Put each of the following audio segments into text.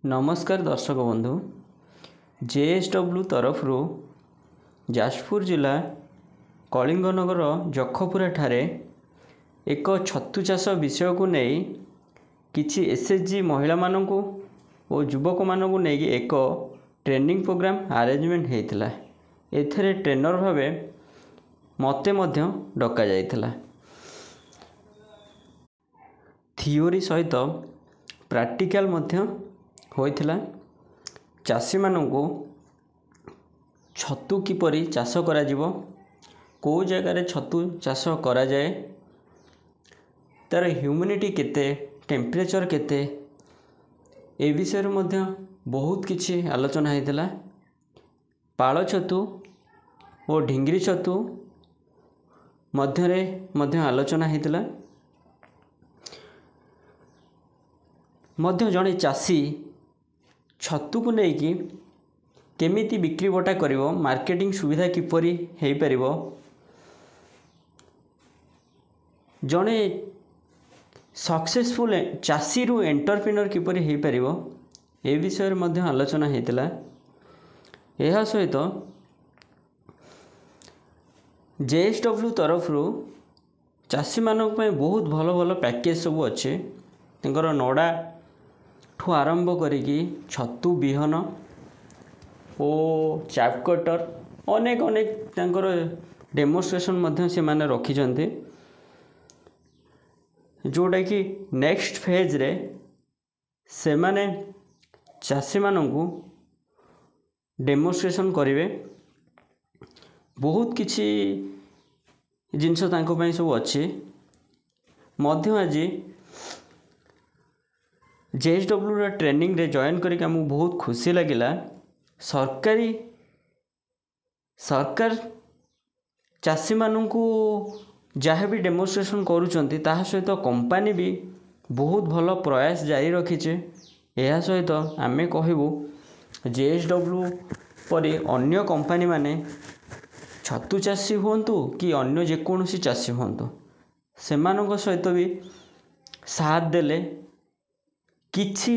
ନମସ୍କାର ଦର୍ଶକ ବନ୍ଧୁ, ଜେଏସ୍ଡବ୍ଲ୍ୟୁ ତରଫରୁ ଯାଜପୁର ଜିଲ୍ଲା କଳିଙ୍ଗନଗର ଯଖପୁରାଠାରେ ଏକ ଛତୁ ଚାଷ ବିଷୟକୁ ନେଇ କିଛି ଏସ୍ଏଚ୍ଜି ମହିଳାମାନଙ୍କୁ ଓ ଯୁବକମାନଙ୍କୁ ନେଇକି ଏକ ଟ୍ରେନିଂ ପ୍ରୋଗ୍ରାମ୍ ଆରେଞ୍ଜମେଣ୍ଟ ହେଇଥିଲା। ଏଥିରେ ଟ୍ରେନର୍ ଭାବେ ମୋତେ ମଧ୍ୟ ଡକାଯାଇଥିଲା। ଥିଓରି ସହିତ ପ୍ରାକ୍ଟିକାଲ୍ ମଧ୍ୟ ହୋଇଥିଲା। ଚାଷୀମାନଙ୍କୁ ଛତୁ କିପରି ଚାଷ କରାଯିବ, କେଉଁ ଜାଗାରେ ଛତୁ ଚାଷ କରାଯାଏ, ତା'ର ହ୍ୟୁମିଡ଼ିଟି କେତେ, ଟେମ୍ପରେଚର୍ କେତେ, ଏ ବିଷୟରେ ମଧ୍ୟ ବହୁତ କିଛି ଆଲୋଚନା ହେଇଥିଲା। ପାଳ ଛତୁ ଓ ଢିଙ୍ଗିରି ଛତୁ ମଧ୍ୟରେ ମଧ୍ୟ ଆଲୋଚନା ହେଇଥିଲା। ମଧ୍ୟ ଜଣେ ଚାଷୀ ଛତୁକୁ ନେଇକି କେମିତି ବିକ୍ରିବଟା କରିବ, ମାର୍କେଟିଂ ସୁବିଧା କିପରି ହେଇପାରିବ, ଜଣେ ସକ୍ସେସଫୁଲ୍ ଚାଷୀରୁ ଏଣ୍ଟରପ୍ରିନର୍ କିପରି ହେଇପାରିବ, ଏ ବିଷୟରେ ମଧ୍ୟ ଆଲୋଚନା ହେଇଥିଲା। ଏହା ସହିତ ଜେଏସ୍ଡବ୍ଲ୍ୟୁ ତରଫରୁ ଚାଷୀମାନଙ୍କ ପାଇଁ ବହୁତ ଭଲ ଭଲ ପ୍ୟାକେଜ୍ ସବୁ ଅଛି। ତାଙ୍କର ନଡ଼ା ଠୁ ଆରମ୍ଭ କରିକି ଛତୁ ବିହନ ଓ ଚାପ୍ କଟର୍, ଅନେକ ଅନେକ ତାଙ୍କର ଡେମୋନ୍ଷ୍ଟ୍ରେସନ୍ ମଧ୍ୟ ସେମାନେ ରଖିଛନ୍ତି, ଯେଉଁଟାକି ନେକ୍ସଟ ଫେଜ୍ରେ ସେମାନେ ଚାଷୀମାନଙ୍କୁ ଡେମୋନ୍ଷ୍ଟ୍ରେସନ୍ କରିବେ। ବହୁତ କିଛି ଜିନିଷ ତାଙ୍କ ପାଇଁ ସବୁ ଅଛି ମଧ୍ୟ। ଆଜି ଜେଏସ୍ଡବ୍ଲ୍ୟୁର ଟ୍ରେନିଂରେ ଜଏନ୍ କରିକି ଆମକୁ ବହୁତ ଖୁସି ଲାଗିଲା। ସରକାର ଚାଷୀମାନଙ୍କୁ ଯାହା ବି ଡେମୋନ୍ଷ୍ଟ୍ରେସନ୍ କରୁଛନ୍ତି, ତାହା ସହିତ କମ୍ପାନୀ ବି ବହୁତ ଭଲ ପ୍ରୟାସ ଜାରି ରଖିଛି। ଏହା ସହିତ ଆମେ କହିବୁ, ଜେଏସ୍ଡବ୍ଲ୍ୟୁ ପରି ଅନ୍ୟ କମ୍ପାନୀମାନେ ଛତୁ ଚାଷୀ ହୁଅନ୍ତୁ କି ଅନ୍ୟ ଯେକୌଣସି ଚାଷୀ ହୁଅନ୍ତୁ, ସେମାନଙ୍କ ସହିତ ବି ସାଥ ଦେଲେ କିଛି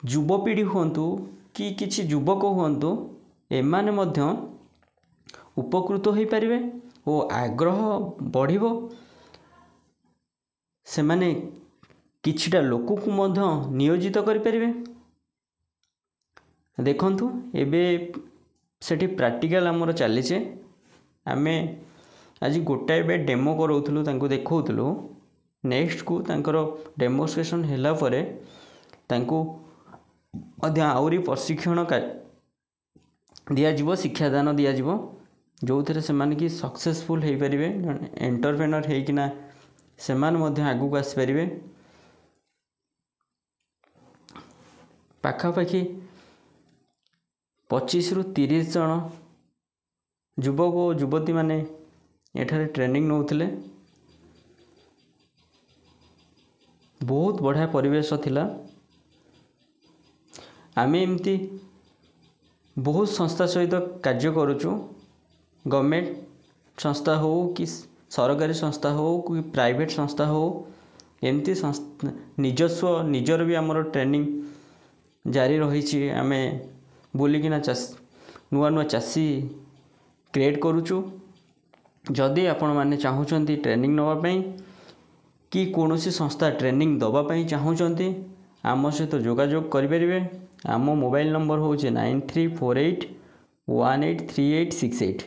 ଯୁବପିଢ଼ି ହୁଅନ୍ତୁ କି କିଛି ଯୁବକ ହୁଅନ୍ତୁ, ଏମାନେ ମଧ୍ୟ ଉପକୃତ ହୋଇପାରିବେ ଓ ଆଗ୍ରହ ବଢ଼ିବ। ସେମାନେ କିଛିଟା ଲୋକକୁ ମଧ୍ୟ ନିୟୋଜିତ କରିପାରିବେ। ଦେଖନ୍ତୁ, ଏବେ ସେଠି ପ୍ରାକ୍ଟିକାଲ୍ ଆମର ଚାଲିଛି। ଆମେ ଆଜି ଗୋଟାଏ ଏବେ ଡେମୋ କରାଉଥିଲୁ, ତାଙ୍କୁ ଦେଖାଉଥିଲୁ। ନେକ୍ସଟକୁ ତାଙ୍କର ଡେମୋନ୍ଷ୍ଟ୍ରେସନ୍ ହେଲା ପରେ ତାଙ୍କୁ ମଧ୍ୟ ଆହୁରି ପ୍ରଶିକ୍ଷଣ ଦିଆଯିବ, ଶିକ୍ଷାଦାନ ଦିଆଯିବ, ଯେଉଁଥିରେ ସେମାନେ କି ସକ୍ସେସଫୁଲ୍ ହେଇପାରିବେ, ଜଣେ ଏଣ୍ଟରପ୍ରେନର୍ ହେଇକିନା ସେମାନେ ମଧ୍ୟ ଆଗକୁ ଆସିପାରିବେ। ପାଖାପାଖି 25ରୁ 30 ଜଣ ଯୁବକ ଓ ଯୁବତୀମାନେ ଏଠାରେ ଟ୍ରେନିଂ ନେଉଥିଲେ। ବହୁତ ବଢ଼ିଆ ପରିବେଶ ଥିଲା। ଆମେ ଏମିତି ବହୁତ ସଂସ୍ଥା ସହିତ କାର୍ଯ୍ୟ କରୁଛୁ, ଗଭର୍ଣ୍ଣମେଣ୍ଟ ସଂସ୍ଥା ହେଉ କି ସରକାରୀ ସଂସ୍ଥା ହେଉ କି ପ୍ରାଇଭେଟ୍ ସଂସ୍ଥା ହେଉ। ଏମିତି ନିଜସ୍ୱ ନିଜର ବି ଆମର ଟ୍ରେନିଂ ଜାରି ରହିଛି। ଆମେ ବୁଲିକିନା ନୂଆ ନୂଆ ଚାଷୀ କ୍ରିଏଟ୍ କରୁଛୁ। ଯଦି ଆପଣମାନେ ଚାହୁଁଛନ୍ତି ଟ୍ରେନିଂ ନେବା ପାଇଁ କି କୌଣସି ସଂସ୍ଥା ଟ୍ରେନିଂ ଦେବା ପାଇଁ ଚାହୁଁଛନ୍ତି, ଆମ ସହିତ ଯୋଗାଯୋଗ କରିପାରିବେ। ଆମ ମୋବାଇଲ୍ ନମ୍ବର ହେଉଛି 9348183868।